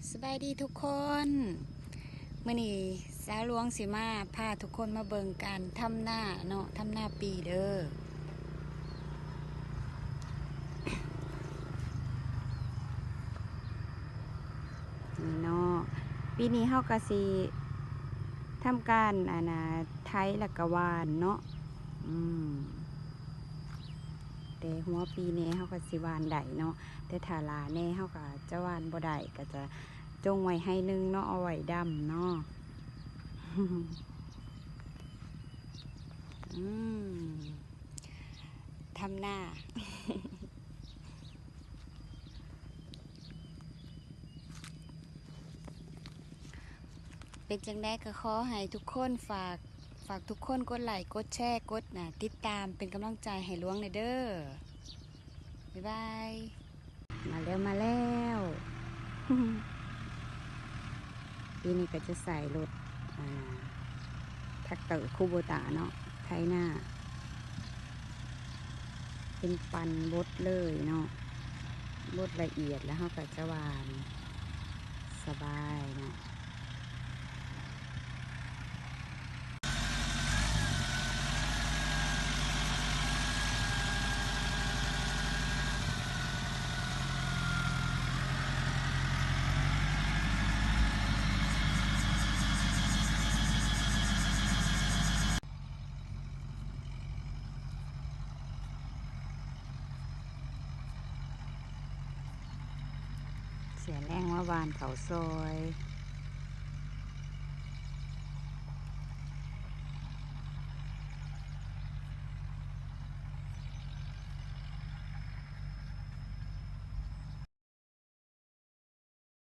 ສະບາຍດີທຸກຄົນ ມື້ນີ້ສາວຫຼວງຊິມາພາທຸກຄົນມາເບິ່ງການທຳນາເນາະ ທຳນາປີເດີ ນີ້ເນາະ ປີນີ້ເຮົາກະຊິທຳການ ອັນນ່າ ໄຖ ແລ້ວກະຫວ່ານເນາະ ອືມ ແຕ່ຫົວປີແດ່ເຮົາກະຊິຫວ່ານໄດ້ເນາະ ແຕ່ຖ້າຫຼ້າແດ່ເຮົາກະຈະຫວ່ານບໍ່ໄດ້ ກະຈະຈົ່ງໄວ້ໄຮ່ໜຶ່ງເນາະ ເອົາໄວ້ດຳເນາະ ອືມ ທຳນາ ເປັນຈັ່ງໃດກໍຂໍໃຫ້ທຸກຄົນຝາກ ຝາກທຸກຄົນກົດໄລ້ ກົດແຊ ກົດ ອ່າ ຕິດຕາມເປັນກຳລັງໃຈໃຫ້ຫຼວງແດ່ເດີ ບາຍບາຍ ມາແລ້ວ ມາແລ້ວ ປີນີ້ກໍຈະໃຊ້ລົດ ອ່າ ແທັກເຕີຄູໂບຕາເນາະ ໄຖນາ ເປັນປັ່ນບົດເລີຍເນາະ ບົດລະອຽດ ແລ້ວເຮົາກໍຈະຫວ່ານ ສະບາຍເນາະ. ເສຍແລງມາຫວ່ານເຂົ້າຊອຍ.